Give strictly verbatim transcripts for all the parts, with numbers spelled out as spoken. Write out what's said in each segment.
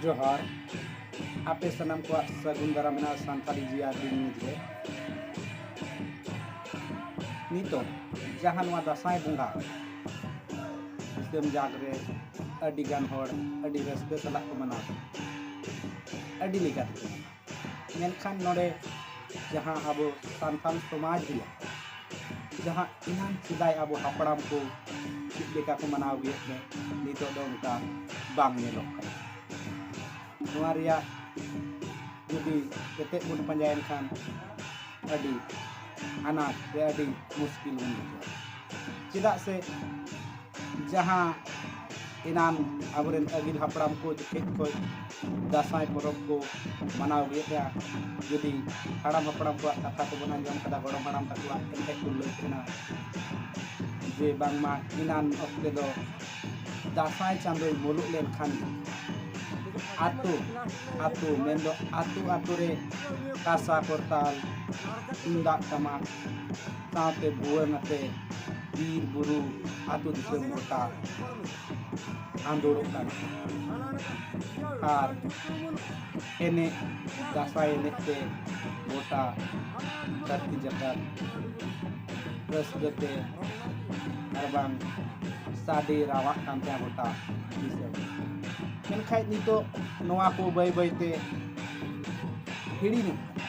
ᱡᱚᱦᱟᱨ᱾ ᱟᱯᱮ ᱥᱟᱱᱟᱢ ᱠᱚᱣᱟᱜ ᱥᱟᱹᱜᱩᱱ ᱫᱟᱨᱟᱢ ᱢᱮᱱᱟᱜᱼᱟ ᱥᱟᱱᱛᱟᱲᱤ ᱡᱤᱭᱟᱹᱞᱤ ᱱᱤᱭᱩᱡᱽ ᱨᱮ᱾ ᱱᱤᱛᱚᱜ ᱡᱟᱦᱟᱸ ᱱᱚᱣᱟ ᱫᱟᱸᱥᱟᱭ ᱵᱚᱸᱜᱟ ᱫᱤᱥᱚᱢ ᱡᱟᱠ ᱨᱮ ᱟᱹᱰᱤ ᱜᱟᱱ ᱦᱚᱲ ᱟᱹᱰᱤ ᱨᱟᱹᱥᱠᱟᱹ ᱥᱟᱞᱟᱜ ᱠᱚ ᱢᱟᱱᱟᱣᱟ, ᱟᱹᱰᱤ ᱞᱮᱠᱟ ᱛᱮᱠᱚ ᱢᱟᱱᱟᱣᱟ᱾ ᱢᱮᱱᱠᱷᱟᱱ ᱱᱚᱰᱮ ᱡᱟᱦᱟᱸ ᱟᱵᱚ ᱥᱟᱱᱛᱟᱲ ᱥᱚᱢᱟᱡᱽ ᱨᱮᱭᱟᱜ ᱡᱟᱦᱟᱸ ᱮᱱᱟᱝ ᱥᱮᱫᱟᱭ ᱟᱵᱚ ᱦᱟᱯᱲᱟᱢ ᱠᱚ ᱪᱮᱫ ᱞᱮᱠᱟ ᱠᱚ ᱢᱟᱱᱟᱣ ᱟᱹᱜᱩᱭᱮᱫ ᱛᱟᱦᱮᱸᱫ, ᱱᱤᱛᱚᱜ ᱫᱚ ᱚᱱᱠᱟ ᱵᱟᱝ ᱧᱮᱞᱚᱜ ᱠᱟᱱᱟ᱾ ᱱᱚᱣᱟ ᱨᱮᱭᱟᱜ ᱡᱩᱫᱤ ᱮᱛᱮᱫ ᱵᱚᱱ ᱯᱟᱸᱡᱟᱭᱮᱱ ᱠᱷᱟᱱ ᱟᱹᱰᱤ ᱟᱱᱟᱴ ᱥᱮ ᱟᱹᱰᱤ ᱢᱩᱥᱠᱤᱞ ᱵᱚᱱ ᱵᱩᱡᱷᱟᱹᱣᱟ᱾ ᱪᱮᱫᱟᱜ ᱥᱮ ᱡᱟᱦᱟᱸ ᱮᱱᱟᱱ ᱟᱵᱚᱨᱮᱱ ᱟᱹᱜᱤᱞ ᱦᱟᱯᱲᱟᱢ ᱠᱚ ᱡᱚᱠᱷᱮᱡ ᱠᱷᱚᱱ ᱫᱟᱸᱥᱟᱭ ᱯᱚᱨᱚᱵᱽ ᱠᱚ ᱢᱟᱱᱟᱣ ᱟᱹᱜᱩᱭᱮᱫᱼᱟ, ᱡᱩᱫᱤ ᱦᱟᱲᱟᱢ ᱦᱟᱯᱲᱟᱢ ᱠᱚᱣᱟᱜ ᱠᱟᱛᱷᱟ ᱠᱚᱵᱚᱱ ᱟᱸᱡᱚᱢ ᱠᱟᱫᱟ, ᱜᱚᱲᱚᱢ ᱦᱟᱲᱟᱢ ᱛᱟᱠᱚᱣᱟᱜ ᱮᱱᱠᱷᱟᱡ ᱠᱚ ᱞᱟᱹᱭ ᱛᱟᱦᱮᱱᱟ ᱡᱮ ᱵᱟᱝᱢᱟ ᱮᱱᱟᱱ ᱚᱠᱛᱮ ᱫᱚ ᱫᱟᱸᱥᱟᱭ ᱪᱟᱸᱫᱳᱭ ᱢᱩᱞᱩᱜ ᱞᱮᱱᱠᱷᱟᱱ ᱜᱮ ᱟᱛᱳ ᱟᱛᱳ, ᱢᱮᱱᱫᱚ ᱟᱛᱳ ᱟᱛᱳ ᱨᱮ ᱠᱟᱸᱥᱟ ᱠᱚᱨᱛᱟᱞ, ᱛᱩᱢᱫᱟᱜ ᱴᱟᱢᱟᱠ ᱥᱟᱶᱛᱮ ᱵᱷᱩᱣᱟᱹᱝ ᱟᱛᱮ ᱵᱤᱨ ᱵᱩᱨᱩ ᱟᱛᱳ ᱫᱤᱥᱚᱢ ᱜᱚᱴᱟ ᱟᱸᱫᱳᱲᱚᱜ ᱠᱟᱱ ᱛᱟᱦᱮᱸᱫ᱾ ᱟᱨ ᱮᱱᱮᱡ, ᱫᱟᱸᱥᱟᱭ ᱮᱱᱮᱡ ᱛᱮ ᱜᱚᱴᱟ ᱫᱷᱟᱹᱨᱛᱤ ᱡᱟᱠᱟᱛ ᱨᱟᱹᱥᱠᱟᱹ ᱛᱮ ᱟᱨ ᱵᱟᱝ ᱥᱟᱰᱮ ᱨᱟᱣᱟᱜ ᱠᱟᱱ ᱛᱟᱦᱮᱸᱫ ᱜᱚᱴᱟ ᱫᱤᱥᱚᱢ᱾ ᱢᱮᱱᱠᱷᱟᱡ ᱱᱤᱛᱚᱜ ᱱᱚᱣᱟ ᱠᱚ ᱵᱟᱹᱭ ᱵᱟᱹᱭ ᱛᱮ ᱦᱤᱲᱤᱧᱚᱜ ᱠᱟᱱᱟ,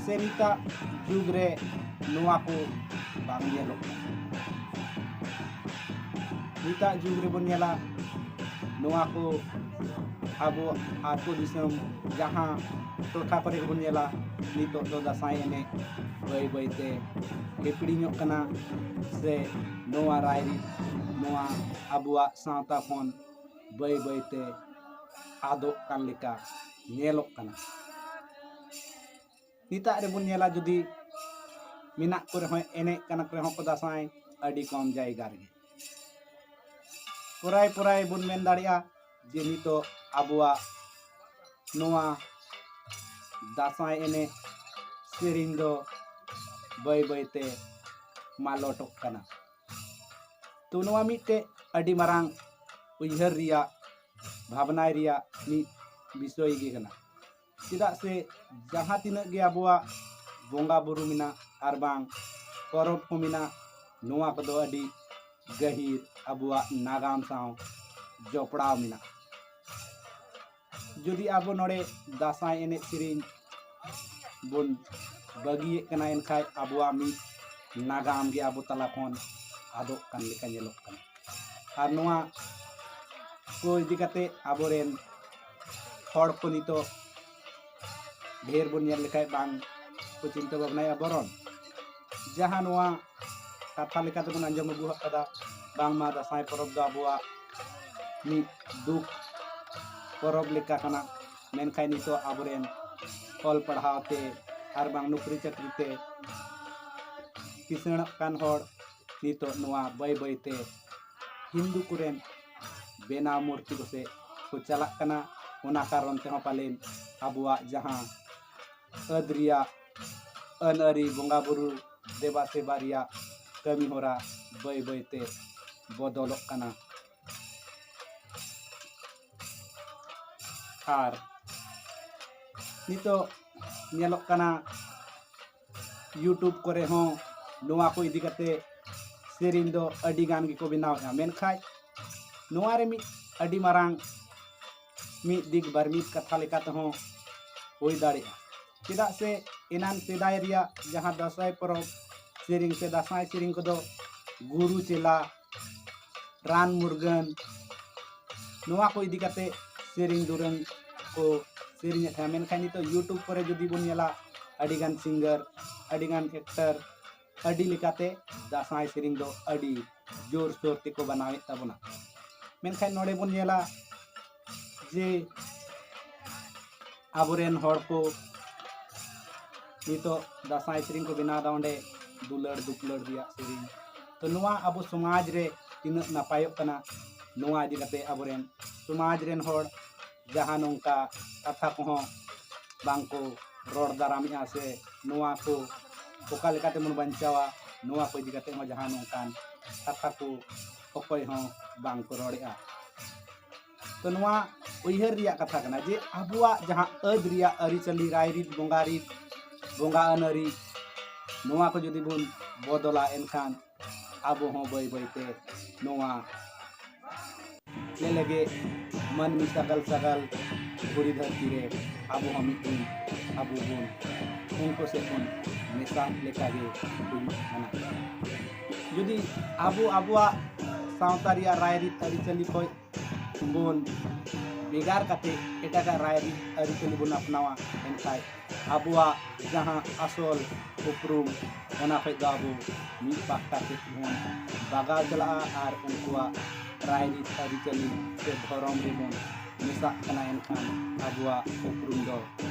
ᱥᱮ ᱱᱤᱛᱟᱜ ᱡᱩᱜᱽ ᱨᱮ ᱱᱚᱣᱟ ᱠᱚ ᱵᱟᱝ ᱧᱮᱞᱚᱜ ᱠᱟᱱᱟ᱾ ᱱᱤᱛᱟᱜ ᱡᱩᱜᱽ ᱨᱮᱵᱚᱱ ᱧᱮᱞᱟ, ᱱᱚᱣᱟ ᱠᱚ ᱟᱵᱚ ᱟᱹᱛᱩ ᱫᱤᱥᱚᱢ ᱡᱟᱦᱟᱸ ᱴᱚᱴᱷᱟ ᱠᱚᱨᱮ ᱜᱮᱵᱚᱱ ᱧᱮᱞᱟ, ᱱᱤᱛᱚᱜ ᱫᱚ ᱫᱟᱸᱥᱟᱭ ᱮᱱᱮᱡ ᱵᱟᱹᱭ ᱵᱟᱹᱭ ᱛᱮ ᱦᱤᱯᱤᱲᱤᱧᱚᱜ ᱠᱟᱱᱟ, ᱥᱮ ᱱᱚᱣᱟ ᱨᱟᱭᱨᱤᱛ, ᱱᱚᱣᱟ ᱟᱵᱚᱣᱟᱜ ᱥᱟᱶᱛᱟ ᱠᱷᱚᱱ ᱵᱟᱹᱭ ᱵᱟᱹᱭ ᱛᱮ ᱟᱫᱚᱜ ᱠᱟᱱ ᱞᱮᱠᱟ ᱧᱮᱞᱚᱜ ᱠᱟᱱᱟ᱾ ᱱᱤᱛᱟᱜ ᱨᱮᱵᱚᱱ ᱧᱮᱞᱟ, ᱡᱩᱫᱤ ᱢᱮᱱᱟᱜ ᱠᱚ ᱨᱮᱦᱚᱸ, ᱮᱱᱮᱡ ᱠᱟᱱᱟ ᱠᱚ ᱨᱮᱦᱚᱸ ᱠᱚ ᱫᱟᱸᱥᱟᱭ, ᱟᱹᱰᱤ ᱠᱚᱢ ᱡᱟᱭᱜᱟ ᱨᱮᱜᱮ᱾ ᱯᱚᱨᱟᱭ ᱯᱚᱨᱟᱭ ᱵᱚᱱ ᱢᱮᱱ ᱫᱟᱲᱮᱭᱟᱜᱼᱟ ᱡᱮ ᱱᱤᱛᱚᱜ ᱟᱵᱚᱣᱟᱜ ᱱᱚᱣᱟ ᱫᱟᱸᱥᱟᱭ ᱮᱱᱮᱡ ᱥᱮᱨᱮᱧ ᱫᱚ ᱵᱟᱹᱭ ᱵᱟᱹᱭ ᱛᱮ ᱢᱟᱞᱚᱴᱚᱜ ᱠᱟᱱᱟ᱾ ᱛᱚ ᱱᱚᱣᱟ ᱢᱤᱫᱴᱮᱡ ᱟᱹᱰᱤ ᱢᱟᱨᱟᱝ ᱩᱭᱦᱟᱹᱨ ᱨᱮᱭᱟᱜ ᱵᱷᱟᱵᱽᱱᱟᱭ ᱨᱮᱭᱟᱜ ᱢᱤᱫ ᱵᱤᱥᱚᱭ ᱜᱮ ᱠᱟᱱᱟ᱾ ᱪᱮᱫᱟᱜ ᱥᱮ ᱡᱟᱦᱟᱸ ᱛᱤᱱᱟᱹᱜ ᱜᱮ ᱟᱵᱚᱣᱟᱜ ᱵᱚᱸᱜᱟ ᱵᱩᱨᱩ ᱢᱮᱱᱟᱜ ᱟᱨ ᱵᱟᱝ ᱯᱚᱨᱚᱵᱽ ᱠᱚ ᱢᱮᱱᱟᱜ, ᱱᱚᱣᱟ ᱠᱚᱫᱚ ᱟᱹᱰᱤ ᱜᱟᱹᱦᱤᱨ ᱟᱵᱚᱣᱟᱜ ᱱᱟᱜᱟᱢ ᱥᱟᱶ ᱡᱚᱯᱲᱟᱣ ᱢᱮᱱᱟᱜᱼᱟ᱾ ᱡᱩᱫᱤ ᱟᱵᱚ ᱱᱚᱰᱮ ᱫᱟᱸᱥᱟᱭ ᱮᱱᱮᱡ ᱥᱮᱨᱮᱧ ᱵᱚᱱ ᱵᱟᱹᱜᱤᱭᱮᱫ ᱠᱟᱱᱟ, ᱮᱱᱠᱷᱟᱡ ᱟᱵᱚᱣᱟᱜ ᱢᱤᱫ ᱱᱟᱜᱟᱢ ᱜᱮ ᱟᱵᱚ ᱛᱟᱞᱟ ᱠᱷᱚᱱ ᱟᱫᱚᱜ ᱠᱟᱱ ᱞᱮᱠᱟ ᱧᱮᱞᱚᱜ ᱠᱟᱱᱟ᱾ ᱟᱨ ᱱᱚᱣᱟ ᱠᱚ ᱤᱫᱤ ᱠᱟᱛᱮ ᱟᱵᱚᱨᱮᱱ ᱦᱚᱲ ᱠᱚ ᱱᱤᱛᱚᱜ ᱰᱷᱮᱨ ᱵᱚᱱ ᱧᱮᱞ ᱞᱮᱠᱷᱟᱡ ᱵᱟᱝ ᱠᱚ ᱪᱤᱱᱛᱟᱹ ᱵᱷᱟᱵᱽᱱᱟᱭᱟ, ᱵᱚᱨᱚᱱ ᱡᱟᱦᱟᱸ ᱱᱚᱣᱟ ᱠᱟᱛᱷᱟ ᱞᱮᱠᱟ ᱛᱮᱵᱚᱱ ᱟᱸᱡᱚᱢ ᱟᱹᱜᱩ ᱟᱠᱟᱫᱟ, ᱵᱟᱝᱢᱟ ᱫᱟᱸᱥᱟᱭ ᱯᱚᱨᱚᱵᱽ ᱫᱚ ᱟᱵᱚᱣᱟᱜ ᱢᱤᱫ ᱫᱩᱠ ᱯᱚᱨᱚᱵᱽ ᱞᱮᱠᱟ ᱠᱟᱱᱟ᱾ ᱢᱮᱱᱠᱷᱟᱱ ᱱᱤᱛᱚᱜ ᱟᱵᱚᱨᱮᱱ ᱚᱞ ᱯᱟᱲᱦᱟᱣ ᱛᱮ ᱟᱨ ᱵᱟᱝ ᱱᱚᱠᱨᱤ ᱪᱟᱹᱠᱨᱤ ᱛᱮ ᱠᱤᱥᱟᱹᱬᱚᱜ ᱠᱟᱱ ᱦᱚᱲ ᱱᱤᱛᱚᱜ ᱱᱚᱣᱟ ᱵᱟᱹᱭ ᱵᱟᱹᱭ ᱛᱮ ᱦᱤᱱᱫᱩ ᱠᱚᱨᱮᱱ ᱵᱮᱱᱟᱣ ᱢᱩᱨᱛᱤ ᱠᱚᱥᱮᱫ ᱠᱚ ᱪᱟᱞᱟᱜ ᱠᱟᱱᱟ᱾ ᱚᱱᱟ ᱠᱟᱨᱚᱱ ᱛᱮᱦᱚᱸ ᱯᱟᱞᱮᱱ ᱟᱵᱚᱣᱟᱜ ᱡᱟᱦᱟᱸ ᱟᱹᱫ ᱨᱮᱭᱟᱜ ᱟᱹᱱ ᱟᱹᱨᱤ, ᱵᱚᱸᱜᱟ ᱵᱩᱨᱩ, ᱫᱮᱵᱟ ᱥᱮᱵᱟ ᱨᱮᱭᱟᱜ ᱠᱟᱹᱢᱤ ᱦᱚᱨᱟ ᱵᱟᱹᱭ ᱵᱟᱹᱭ ᱛᱮ ᱵᱚᱫᱚᱞᱚᱜ ᱠᱟᱱᱟ᱾ ᱟᱨ ᱱᱤᱛᱚᱜ ᱧᱮᱞᱚᱜ ᱠᱟᱱᱟ YouTube ᱠᱚᱨᱮ ᱦᱚᱸ ᱱᱚᱣᱟ ᱠᱚ ᱤᱫᱤ ᱠᱟᱛᱮ ᱥᱮᱨᱮᱧ ᱫᱚ ᱟᱹᱰᱤ ᱜᱟᱱ ᱜᱮᱠᱚ ᱵᱮᱱᱟᱣᱮᱫᱼᱟ, ᱢᱮᱱᱠᱷᱟᱡ ᱱᱚᱣᱟ ᱨᱮ ᱢᱤᱫ ᱟᱹᱰᱤ ᱢᱟᱨᱟᱝ ᱢᱤᱫ ᱫᱤᱠ ᱵᱟᱨ ᱢᱤᱫ ᱠᱟᱛᱷᱟ ᱞᱮᱠᱟ ᱛᱮᱦᱚᱸ ᱦᱩᱭ ᱫᱟᱲᱮᱭᱟᱜᱼᱟ᱾ ᱪᱮᱫᱟᱜ ᱥᱮ ᱮᱱᱟᱱ ᱥᱮᱫᱟᱭ ᱨᱮᱭᱟᱜ ᱡᱟᱦᱟᱸ ᱫᱟᱸᱥᱟᱭ ᱯᱚᱨᱚᱵᱽ ᱥᱮᱨᱮᱧ ᱥᱮ ᱫᱟᱸᱥᱟᱭ ᱥᱮᱨᱮᱧ ᱠᱚᱫᱚ ᱜᱩᱨᱩ ᱪᱮᱞᱟ, ᱨᱟᱱ ᱢᱩᱨᱜᱟᱹᱱ, ᱱᱚᱣᱟ ᱠᱚ ᱤᱫᱤ ᱠᱟᱛᱮ ᱥᱮᱨᱮᱧ ᱫᱩᱨᱟᱹᱝ ᱠᱚ ᱥᱮᱨᱮᱧᱮᱫ ᱛᱟᱦᱮᱸᱫ᱾ ᱢᱮᱱᱠᱷᱟᱱ ᱱᱤᱛᱚᱜ YouTube ᱠᱚᱨᱮ ᱡᱩᱫᱤ ᱵᱚᱱ ᱧᱮᱞᱟ, ᱟᱹᱰᱤᱜᱟᱱ ᱥᱤᱝᱜᱟᱨ, ᱟᱹᱰᱤᱜᱟᱱ ᱮᱠᱴᱟᱨ, ᱟᱹᱰᱤ ᱞᱮᱠᱟᱛᱮ ᱫᱟᱸᱥᱟᱭ ᱥᱮᱨᱮᱧ ᱫᱚ ᱟᱹᱰᱤ ᱡᱳᱨᱥᱳᱨ ᱛᱮᱠᱚ ᱵᱮᱱᱟᱣᱮᱫ ᱛᱟᱵᱚᱱᱟ᱾ ᱢᱮᱱᱠᱷᱟᱱ ᱱᱚᱰᱮ ᱵᱚᱱ ᱧᱮᱞᱟ ᱡᱮ ᱟᱵᱚᱨᱮᱱ ᱦᱚᱲ ᱠᱚ ᱱᱤᱛᱚᱜ ᱫᱟᱸᱥᱟᱭ ᱥᱮᱨᱮᱧ ᱠᱚ ᱵᱮᱱᱟᱣ ᱮᱫᱟ, ᱚᱸᱰᱮ ᱫᱩᱞᱟᱹᱲ ᱫᱩᱯᱞᱟᱹᱲ ᱨᱮᱭᱟᱜ ᱥᱮᱨᱮᱧ᱾ ᱛᱚ ᱱᱚᱣᱟ ᱟᱵᱚ ᱥᱚᱢᱟᱡᱽ ᱨᱮ ᱛᱤᱱᱟᱹᱜ ᱱᱟᱯᱟᱭᱚᱜ ᱠᱟᱱᱟ, ᱱᱚᱣᱟ ᱤᱫᱤ ᱠᱟᱛᱮ ᱟᱵᱚᱨᱮᱱ ᱥᱚᱢᱟᱡᱽ ᱨᱮᱱ ᱦᱚᱲ ᱡᱟᱦᱟᱸ ᱱᱚᱝᱠᱟ ᱠᱟᱛᱷᱟ ᱠᱚᱦᱚᱸ ᱵᱟᱝ ᱠᱚ ᱨᱚᱲ ᱫᱟᱨᱟᱢᱮᱜᱼᱟ ᱥᱮ ᱱᱚᱣᱟ ᱠᱚ ᱚᱠᱟ ᱞᱮᱠᱟ ᱛᱮᱵᱚᱱ ᱵᱟᱧᱪᱟᱣᱟ, ᱱᱚᱣᱟ ᱠᱚ ᱤᱫᱤ ᱠᱟᱛᱮ ᱦᱚᱸ ᱡᱟᱦᱟᱸ ᱱᱚᱝᱠᱟᱱ ᱠᱟᱛᱷᱟ ᱠᱚ ᱚᱠᱚᱭ ᱦᱚᱸ ᱵᱟᱝ ᱠᱚ ᱨᱚᱲᱮᱜᱼᱟ᱾ ᱛᱚ ᱱᱚᱣᱟ ᱩᱭᱦᱟᱹᱨ ᱨᱮᱭᱟᱜ ᱠᱟᱛᱷᱟ ᱠᱟᱱᱟ ᱡᱮ ᱟᱵᱚᱣᱟᱜ ᱡᱟᱦᱟᱸ ᱟᱹᱫ ᱨᱮᱭᱟᱜ ᱟᱹᱨᱤᱪᱟᱹᱞᱤ, ᱨᱟᱭᱨᱤᱛ, ᱵᱚᱸᱜᱟ ᱨᱤᱛ, ᱵᱚᱸᱜᱟ ᱟᱹᱱ ᱟᱹᱨᱤ, ᱱᱚᱣᱟ ᱠᱚ ᱡᱩᱫᱤ ᱵᱚᱱ ᱵᱚᱫᱚᱞᱟ, ᱮᱱᱠᱷᱟᱱ ᱟᱵᱚ ᱦᱚᱸ ᱵᱟᱹᱭ ᱵᱟᱹᱭᱛᱮ ᱱᱚᱣᱟ ᱞᱮ ᱞᱮᱜᱮ ᱢᱟᱹᱱᱢᱤ ᱥᱟᱜᱟᱞ ᱥᱟᱜᱟᱞ ᱫᱷᱩᱲᱤ ᱫᱷᱟᱹᱨᱛᱤ ᱨᱮ ᱟᱵᱚ ᱦᱚᱸ ᱢᱤᱫ ᱫᱤᱱ ᱟᱵᱚ ᱵᱚᱱ ᱩᱱᱠᱩ ᱥᱮᱫ ᱵᱚᱱ ᱢᱮᱥᱟ ᱞᱮᱠᱟᱜᱮ ᱦᱩᱭᱩᱜ ᱠᱟᱱᱟ᱾ ᱡᱩᱫᱤ ᱟᱵᱚ ᱟᱵᱚᱣᱟᱜ ᱥᱟᱶᱛᱟ ᱨᱮᱭᱟᱜ ᱨᱟᱭᱨᱤᱛ ᱟᱹᱨᱤᱪᱟᱹᱞᱤ ᱠᱷᱚᱱ ᱵᱚᱱ ᱵᱷᱮᱜᱟᱨ ᱠᱟᱛᱮ ᱮᱴᱟᱜᱟᱜ ᱨᱟᱭᱨᱤᱛ ᱟᱹᱨᱤᱪᱟᱹᱞᱤ ᱵᱚᱱ ᱟᱯᱱᱟᱣᱟ, ᱮᱱᱠᱷᱟᱡ ᱟᱵᱚᱣᱟᱜ ᱡᱟᱦᱟᱸ ᱟᱥᱚᱞ ᱩᱯᱨᱩᱢ, ᱚᱱᱟ ᱠᱷᱚᱡ ᱫᱚ ᱟᱵᱚ ᱢᱤᱫ ᱯᱟᱦᱴᱟ ᱥᱮᱫ ᱵᱚᱱ ᱵᱟᱜᱟᱣ ᱪᱟᱞᱟᱜᱼᱟ ᱟᱨ ᱩᱱᱠᱩᱣᱟᱜ ᱨᱟᱭᱨᱤᱛ ᱟᱹᱨᱤᱪᱟᱹᱞᱤ ᱥᱮ ᱫᱷᱚᱨᱚᱢ ᱨᱮᱵᱚᱱ ᱢᱮᱥᱟᱜ ᱠᱟᱱᱟ, ᱮᱱᱠᱷᱟᱱ ᱟᱵᱚᱣᱟᱜ ᱩᱯᱨᱩᱢ ᱫᱚ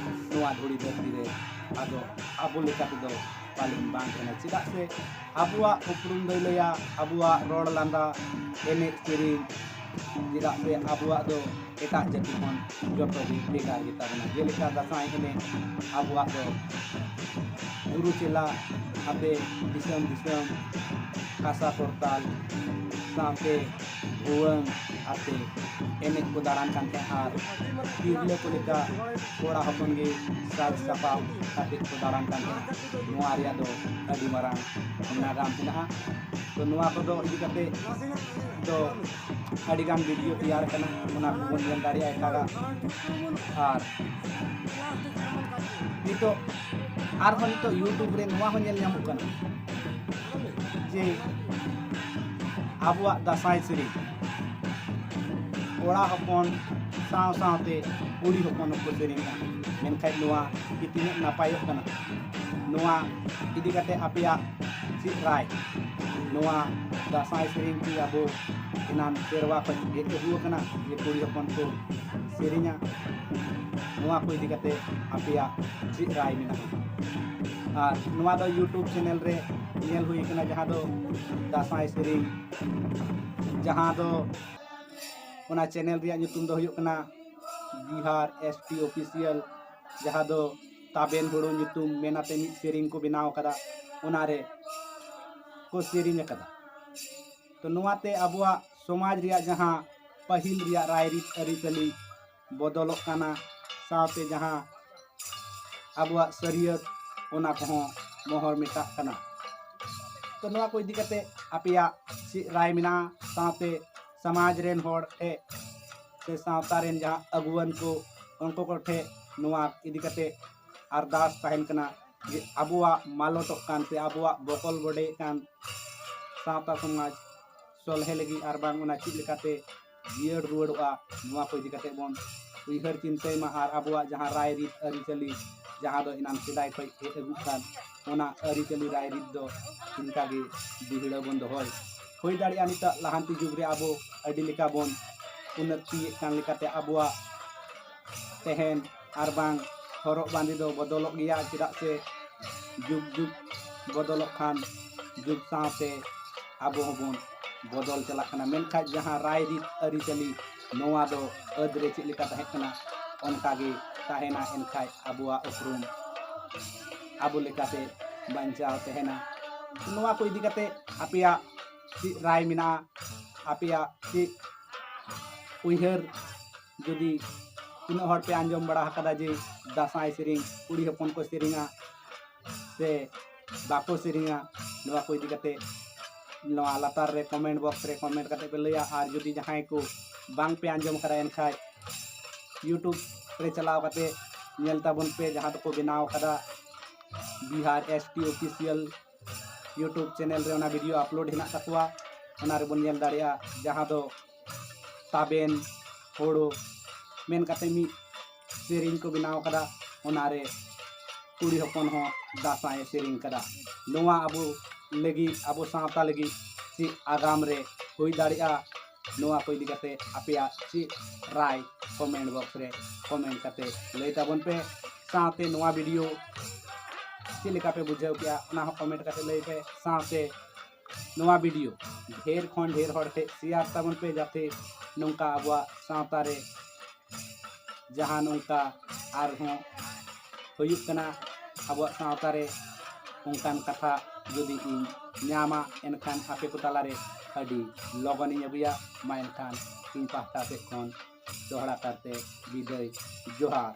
ᱱᱚᱣᱟ ᱫᱷᱩᱲᱤ ᱫᱷᱟᱹᱨᱛᱤ ᱨᱮ ᱟᱫᱚ ᱟᱵᱚ ᱞᱮᱠᱟ ᱛᱮᱫᱚ ᱯᱟᱞᱮᱱ ᱵᱟᱝ ᱠᱟᱱᱟ᱾ ᱪᱮᱫᱟᱜ ᱥᱮ ᱟᱵᱚᱣᱟᱜ ᱩᱯᱨᱩᱢ ᱫᱚᱭ ᱞᱟᱹᱭᱟ ᱟᱵᱚᱣᱟᱜ ᱨᱚᱲ ᱞᱟᱸᱫᱟ, ᱮᱱᱮᱡ ᱥᱮᱨᱮᱧ᱾ ᱪᱮᱫᱟᱜ ᱥᱮ ᱟᱵᱚᱣᱟᱜ ᱫᱚ ᱮᱴᱟᱜ ᱡᱟᱹᱛᱤ ᱠᱷᱚᱱ ᱡᱚᱛᱚ ᱜᱮ ᱵᱷᱮᱜᱟᱨ ᱜᱮᱛᱟ ᱵᱚᱱᱟ᱾ ᱡᱮᱞᱮᱠᱟ ᱫᱟᱸᱥᱟᱭ ᱮᱱᱮᱡ ᱟᱵᱚᱣᱟᱜ ᱫᱚ ᱵᱩᱨᱩ ᱪᱮᱞᱟ ᱟᱛᱮ, ᱫᱤᱥᱚᱢ ᱫᱤᱥᱚᱢ ᱠᱟᱸᱥᱟ ᱠᱚᱨᱛᱟᱞ ᱥᱟᱶᱛᱮ ᱵᱷᱩᱣᱟᱹᱝ ᱟᱛᱮ ᱮᱱᱮᱡ ᱠᱚ ᱫᱟᱬᱟᱱ ᱠᱟᱱ ᱛᱟᱦᱮᱸᱫ ᱟᱨ ᱛᱤᱨᱞᱟᱹ ᱠᱚ ᱞᱮᱠᱟ ᱠᱚᱲᱟ ᱦᱚᱯᱚᱱ ᱜᱮ ᱥᱟᱡᱽ ᱥᱟᱯᱟᱵ ᱠᱟᱛᱮ ᱠᱚ ᱫᱟᱬᱟᱱ ᱠᱟᱱ ᱛᱟᱦᱮᱸᱫ᱾ ᱱᱚᱣᱟ ᱨᱮᱭᱟᱜ ᱫᱚ ᱟᱹᱰᱤ ᱢᱟᱨᱟᱝ ᱱᱟᱜᱟᱢ ᱢᱮᱱᱟᱜᱼᱟ᱾ ᱛᱚ ᱱᱚᱣᱟ ᱠᱚᱫᱚ ᱤᱫᱤ ᱠᱟᱛᱮ ᱫᱚ ᱟᱹᱰᱤᱜᱟᱱ ᱵᱷᱤᱰᱤᱭᱳ ᱛᱮᱭᱟᱨ ᱠᱟᱱᱟ, ᱚᱱᱟ ᱠᱚᱵᱚᱱ ᱧᱮᱞ ᱫᱟᱲᱮᱭᱟᱜᱼᱟ ᱮᱴᱟᱜᱟᱜ᱾ ᱟᱨ ᱱᱤᱛᱚᱜ ᱟᱨᱦᱚᱸ ᱱᱤᱛᱚᱜ YouTube ᱨᱮ ᱱᱚᱣᱟ ᱦᱚᱸ ᱧᱮᱞ ᱧᱟᱢᱚᱜ ᱠᱟᱱᱟ ᱡᱮ ᱟᱵᱚᱣᱟᱜ ᱫᱟᱸᱥᱟᱭ ᱥᱮᱨᱮᱧ ᱠᱚᱲᱟ ᱦᱚᱯᱚᱱ ᱥᱟᱶ ᱥᱟᱶᱛᱮ ᱠᱩᱲᱤ ᱦᱚᱯᱚᱱ ᱦᱚᱸᱠᱚ ᱥᱮᱨᱮᱧᱟ᱾ ᱢᱮᱱᱠᱷᱟᱡ ᱱᱚᱣᱟ ᱠᱤ ᱛᱤᱱᱟᱹᱜ ᱱᱟᱯᱟᱭᱚᱜ ᱠᱟᱱᱟ? ᱱᱚᱣᱟ ᱤᱫᱤ ᱠᱟᱛᱮ ᱟᱯᱮᱭᱟᱜ ᱪᱮᱫ ᱨᱟᱭ? ᱱᱚᱣᱟ ᱫᱟᱸᱥᱟᱭ ᱥᱮᱨᱮᱧ ᱠᱤ ᱟᱵᱚ ᱮᱱᱟᱱ ᱥᱮᱨᱣᱟ ᱠᱷᱚᱱ ᱦᱮᱡ ᱟᱹᱜᱩ ᱟᱠᱟᱱᱟ ᱡᱮ ᱠᱩᱲᱤ ᱦᱚᱯᱚᱱ ᱠᱚ ᱥᱮᱨᱮᱧᱟ? ᱱᱚᱣᱟ ᱠᱚ ᱤᱫᱤ ᱠᱟᱛᱮ ᱟᱯᱮᱭᱟᱜ ᱪᱮᱫ ᱨᱟᱭ ᱢᱮᱱᱟᱜᱼᱟ? ᱟᱨ ᱱᱚᱣᱟ ᱫᱚ YouTube ᱪᱮᱱᱮᱞ ᱨᱮ ᱧᱮᱞ ᱦᱩᱭ ᱠᱟᱱᱟ, ᱡᱟᱦᱟᱸ ᱫᱚ ᱫᱟᱸᱥᱟᱭ ᱥᱮᱨᱮᱧ, ᱡᱟᱦᱟᱸ ᱫᱚ ᱚᱱᱟ ᱪᱮᱱᱮᱞ ᱨᱮᱭᱟᱜ ᱧᱩᱛᱩᱢ ᱫᱚ ᱦᱩᱭᱩᱜ ᱠᱟᱱᱟ ᱵᱤᱦᱟᱨ ᱮᱥ ᱴᱤ ᱚᱯᱷᱤᱥᱤᱭᱟᱞ, ᱡᱟᱦᱟᱸ ᱫᱚ ᱛᱟᱵᱮᱱ ᱦᱩᱲᱩ ᱧᱩᱛᱩᱢ ᱢᱮᱱᱟᱛᱮ ᱢᱤᱫ ᱥᱮᱨᱮᱧ ᱠᱚ ᱵᱮᱱᱟᱣ ᱟᱠᱟᱫᱟ, ᱚᱱᱟᱨᱮ ᱠᱚ ᱥᱮᱨᱮᱧ ᱟᱠᱟᱫᱟ᱾ ᱛᱚ ᱱᱚᱣᱟᱛᱮ ᱟᱵᱚᱣᱟᱜ ᱥᱚᱢᱟᱡᱽ ᱨᱮᱭᱟᱜ ᱡᱟᱦᱟᱸ ᱯᱟᱹᱦᱤᱞ ᱨᱮᱭᱟᱜ ᱨᱟᱭᱨᱤᱛ ᱟᱹᱨᱤᱪᱟᱹᱞᱤ ᱵᱚᱫᱚᱞᱚᱜ ᱠᱟᱱᱟ, ᱥᱟᱶᱛᱮ ᱡᱟᱦᱟᱸ ᱟᱵᱚᱣᱟᱜ ᱥᱟᱹᱨᱤᱭᱟᱹᱛ, ᱚᱱᱟ ᱠᱚᱦᱚᱸ ᱢᱚᱦᱚᱨ ᱢᱮᱴᱟᱜ ᱠᱟᱱᱟ᱾ ᱛᱚ ᱱᱚᱣᱟ ᱠᱚ ᱤᱫᱤ ᱠᱟᱛᱮ ᱟᱯᱮᱭᱟᱜ ᱪᱮᱫ ᱨᱟᱭ ᱢᱮᱱᱟᱜᱼᱟ? ᱥᱟᱶᱛᱮ ᱥᱚᱢᱟᱡᱽ ᱨᱮᱱ ᱦᱚᱲ ᱴᱷᱮᱱ ᱥᱮ ᱥᱟᱶᱛᱟ ᱨᱮᱱ ᱡᱟᱦᱟᱸ ᱟᱹᱜᱩᱣᱟᱹᱱ ᱠᱚ, ᱩᱱᱠᱩ ᱠᱚ ᱴᱷᱮᱱ ᱱᱚᱣᱟ ᱤᱫᱤ ᱠᱟᱛᱮ ᱟᱨᱫᱟᱥ ᱛᱟᱦᱮᱱ ᱠᱟᱱᱟ ᱡᱮ ᱟᱵᱚᱣᱟᱜ ᱢᱟᱞᱚᱴᱚᱜ ᱠᱟᱱ ᱥᱮ ᱟᱵᱚᱣᱟᱜ ᱵᱚᱠᱚᱞ ᱵᱚᱰᱮᱭᱮᱫ ᱠᱟᱱ ᱥᱟᱶᱛᱟ ᱥᱚᱢᱟᱡᱽ ᱥᱚᱞᱦᱮ ᱞᱟᱹᱜᱤᱫ ᱟᱨ ᱵᱟᱝ ᱚᱱᱟ ᱪᱮᱫ ᱞᱮᱠᱟᱛᱮ ᱡᱤᱭᱟᱹᱲ ᱨᱩᱣᱟᱹᱲᱚᱜᱼᱟ, ᱱᱚᱣᱟ ᱠᱚ ᱤᱫᱤ ᱠᱟᱛᱮ ᱵᱚᱱ ᱩᱭᱦᱟᱹᱨ ᱪᱤᱱᱛᱟᱹᱭ ᱢᱟ᱾ ᱟᱨ ᱟᱵᱚᱣᱟᱜ ᱡᱟᱦᱟᱸ ᱨᱟᱭᱨᱤᱛ ᱟᱹᱨᱤᱪᱟᱹᱞᱤ, ᱡᱟᱦᱟᱸ ᱫᱚ ᱮᱱᱟᱱ ᱥᱮᱫᱟᱭ ᱠᱷᱚᱱ ᱦᱮᱡ ᱟᱹᱜᱩᱜ ᱠᱟᱱ, ᱚᱱᱟ ᱟᱹᱨᱤᱪᱟᱹᱞᱤ ᱨᱟᱭᱨᱤᱛ ᱫᱚ ᱚᱱᱠᱟ ᱜᱮ ᱵᱤᱦᱤᱲᱟᱹ ᱵᱚᱱ ᱫᱚᱦᱚᱭ᱾ ᱦᱩᱭ ᱫᱟᱲᱮᱭᱟᱜᱼᱟ ᱱᱤᱛᱚᱜ ᱞᱟᱦᱟᱱᱛᱤ ᱡᱩᱜᱽ ᱨᱮ ᱟᱵᱚ ᱟᱹᱰᱤ ᱞᱮᱠᱟ ᱵᱚᱱ ᱩᱱᱱᱚᱛᱤᱭᱮᱫ ᱠᱟᱱ ᱞᱮᱠᱟᱛᱮ ᱟᱵᱚᱣᱟᱜ ᱛᱟᱦᱮᱱ ᱟᱨ ᱵᱟᱝ ᱦᱚᱨᱚᱜ ᱵᱟᱸᱫᱮ ᱫᱚ ᱵᱚᱫᱚᱞᱚᱜ ᱜᱮᱭᱟ, ᱪᱮᱫᱟᱜ ᱥᱮ ᱡᱩᱜᱽ ᱡᱩᱜᱽ ᱵᱚᱫᱚᱞᱚᱜ ᱠᱷᱟᱱ ᱡᱩᱜᱽ ᱥᱟᱶᱛᱮ ᱟᱵᱚ ᱦᱚᱸᱵᱚᱱ ᱵᱚᱫᱚᱞ ᱪᱟᱞᱟᱜ ᱠᱟᱱᱟ᱾ ᱢᱮᱱᱠᱷᱟᱱ ᱡᱟᱦᱟᱸ ᱨᱟᱭᱨᱤᱛ ᱟᱹᱨᱤᱪᱟᱹᱞᱤ ᱱᱚᱣᱟ ᱫᱚ ᱟᱹᱫ ᱨᱮ ᱪᱮᱫ ᱞᱮᱠᱟ ᱛᱟᱦᱮᱸ ᱠᱟᱱᱟ, ᱚᱱᱠᱟ ᱜᱮ ᱛᱟᱦᱮᱱᱟ᱾ ᱮᱱᱠᱷᱟᱱ ᱟᱵᱚᱣᱟᱜ ᱩᱯᱨᱩᱢ ᱟᱵᱚ ᱞᱮᱠᱟᱛᱮ ᱵᱟᱧᱪᱟᱣ ᱛᱟᱦᱮᱱᱟ᱾ ᱱᱚᱣᱟ ᱠᱚ ᱤᱫᱤ ᱠᱟᱛᱮ ᱟᱯᱮᱭᱟᱜ ᱪᱮᱫ ᱨᱟᱭ ᱢᱮᱱᱟᱜᱼᱟ? ᱟᱯᱮᱭᱟᱜ ᱪᱮᱫ ᱩᱭᱦᱟᱹᱨ? ᱡᱩᱫᱤ ᱛᱤᱱᱟᱹᱜ ᱦᱚᱲ ᱯᱮ ᱟᱸᱡᱚᱢ ᱵᱟᱲᱟ ᱟᱠᱟᱫᱟ ᱡᱮ ᱫᱟᱸᱥᱟᱭ ᱥᱮᱨᱮᱧ ᱠᱩᱲᱤ ᱦᱚᱯᱚᱱ ᱠᱚ ᱥᱮᱨᱮᱧᱟ ᱥᱮ ᱵᱟᱠᱚ ᱥᱮᱨᱮᱧᱟ, ᱱᱚᱣᱟ ᱠᱚ ᱤᱫᱤ ᱠᱟᱛᱮ ᱱᱚᱣᱟ ᱞᱟᱛᱟᱨ ᱨᱮ comment box ᱨᱮ comment ᱠᱟᱛᱮ ᱯᱮ ᱞᱟᱹᱭᱟ᱾ ᱟᱨ ᱡᱩᱫᱤ ᱡᱟᱦᱟᱸᱭ ᱠᱚ ᱵᱟᱝ ᱯᱮ ᱟᱸᱡᱚᱢ ᱟᱠᱟᱫᱟ, ᱮᱱᱠᱷᱟᱡ YouTube ᱨᱮ ᱪᱟᱞᱟᱣ ᱠᱟᱛᱮ ᱧᱮᱞ ᱛᱟᱵᱚᱱ ᱯᱮ, ᱡᱟᱦᱟᱸ ᱫᱚᱠᱚ ᱵᱮᱱᱟᱣ ᱟᱠᱟᱫᱟ Bihar S T Official YouTube channel ᱨᱮ ᱚᱱᱟ video upload ᱦᱮᱱᱟᱜ ᱛᱟᱠᱚᱣᱟ, ᱚᱱᱟ ᱨᱮᱵᱚᱱ ᱧᱮᱞ ᱫᱟᱲᱮᱭᱟᱜᱼᱟ᱾ ᱡᱟᱦᱟᱸ ᱫᱚ ᱛᱟᱵᱮᱱ ᱦᱳᱲᱳ ᱢᱮᱱ ᱠᱟᱛᱮ ᱢᱤᱫ ᱥᱮᱨᱮᱧ ᱠᱚ ᱵᱮᱱᱟᱣ ᱠᱟᱫᱟ, ᱚᱱᱟᱨᱮ ᱠᱩᱲᱤ ᱦᱚᱯᱚᱱ ᱦᱚᱸ ᱫᱟᱸᱥᱟᱭ ᱮ ᱥᱮᱨᱮᱧ ᱠᱟᱫᱟ᱾ ᱱᱚᱣᱟ ᱟᱵᱚ ᱞᱟᱹᱜᱤᱫ, ᱟᱵᱚ ᱥᱟᱶᱛᱟ ᱞᱟᱹᱜᱤᱫ ᱪᱮᱫ ᱟᱜᱟᱢ ᱨᱮ ᱦᱩᱭ ᱫᱟᱲᱮᱭᱟᱜᱼᱟ, ᱱᱚᱣᱟ ᱠᱚ ᱤᱫᱤ ᱠᱟᱛᱮ ᱟᱯᱮᱭᱟᱜ ᱪᱮᱫ ᱨᱟᱭ comment box ᱨᱮ comment ᱠᱟᱛᱮ ᱞᱟᱹᱭ ᱛᱟᱵᱚᱱ ᱯᱮ᱾ ᱥᱟᱶᱛᱮ ᱱᱚᱣᱟ video ᱪᱮᱫ ᱞᱮᱠᱟ ᱯᱮ ᱵᱩᱡᱷᱟᱹᱣ ᱠᱮᱜᱼᱟ, ᱚᱱᱟ ᱦᱚᱸ comment ᱠᱟᱛᱮ ᱞᱟᱹᱭ ᱯᱮ᱾ ᱥᱟᱶᱛᱮ ᱱᱚᱣᱟ video ᱰᱷᱮᱨ ᱠᱷᱚᱱ ᱰᱷᱮᱨ ᱦᱚᱲ ᱴᱷᱮᱱ share ᱛᱟᱵᱚᱱ ᱯᱮ, ᱡᱟᱛᱮ ᱱᱚᱝᱠᱟ ᱟᱵᱚᱣᱟᱜ ᱥᱟᱶᱛᱟ ᱨᱮ ᱡᱟᱦᱟᱸ ᱱᱚᱝᱠᱟ ᱟᱨᱦᱚᱸ ᱦᱩᱭᱩᱜ ᱠᱟᱱᱟ ᱟᱵᱚᱣᱟᱜ ᱥᱟᱶᱛᱟ ᱨᱮ, ᱚᱱᱠᱟᱱ ᱠᱟᱛᱷᱟ ᱡᱩᱫᱤ ᱤᱧ ᱧᱟᱢᱟ, ᱮᱱᱠᱷᱟᱱ ᱟᱯᱮ ᱠᱚ ᱛᱟᱞᱟᱨᱮ ᱟᱹᱰᱤ ᱞᱚᱜᱚᱱᱤᱧ ᱟᱹᱜᱩᱭᱟ᱾ ᱢᱟ ᱮᱱᱠᱷᱟᱱ ᱤᱧ ᱯᱟᱦᱴᱟ ᱥᱮᱫ ᱠᱷᱚᱱ ᱫᱚᱦᱲᱟ ᱠᱟᱨᱛᱮ ᱵᱤᱫᱟᱹᱭ ᱡᱚᱦᱟᱨ᱾